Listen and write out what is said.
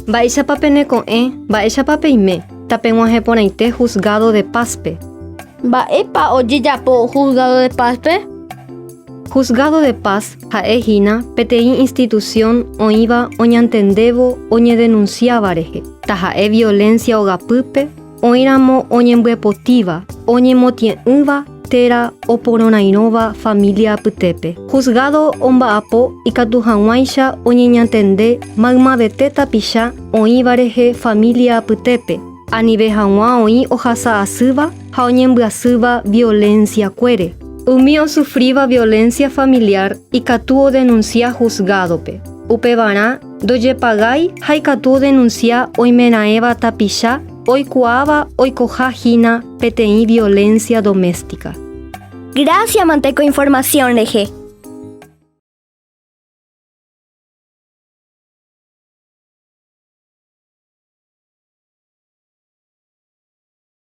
Mba'éichapa peneko'ẽ, mba'éichapa peime, tapeg̃uahẽ porãite Juzgado de Paz-pe. Mba'épa ojejapo Juzgado de Paz-pe? Juzgado de Paz ha'e hína peteĩ institución oĩva oñantendévo oñedenunsiáva rehe, taha'e violencia ogapýpe, oĩramo oñembyepotíva, oñemotie'ỹva térã opororãirõva familia apytépe. Juzgado omba'apo ikatu hag̃uáicha oñeñantende maymavete tapicha oĩva rehe familia apytépe, anive hag̃ua oĩ ohasa asýva ha oñembyasýva violencia-kuére. Umi osufríva violencia familiar ikatu odenunsia juzgado-pe. Upevarã ndojepagái ha ikatu odenunsia oimeraẽva tapicha oikuaáva oikoha hína peteĩ violencia doméstica. Gracia mante ko información rehe.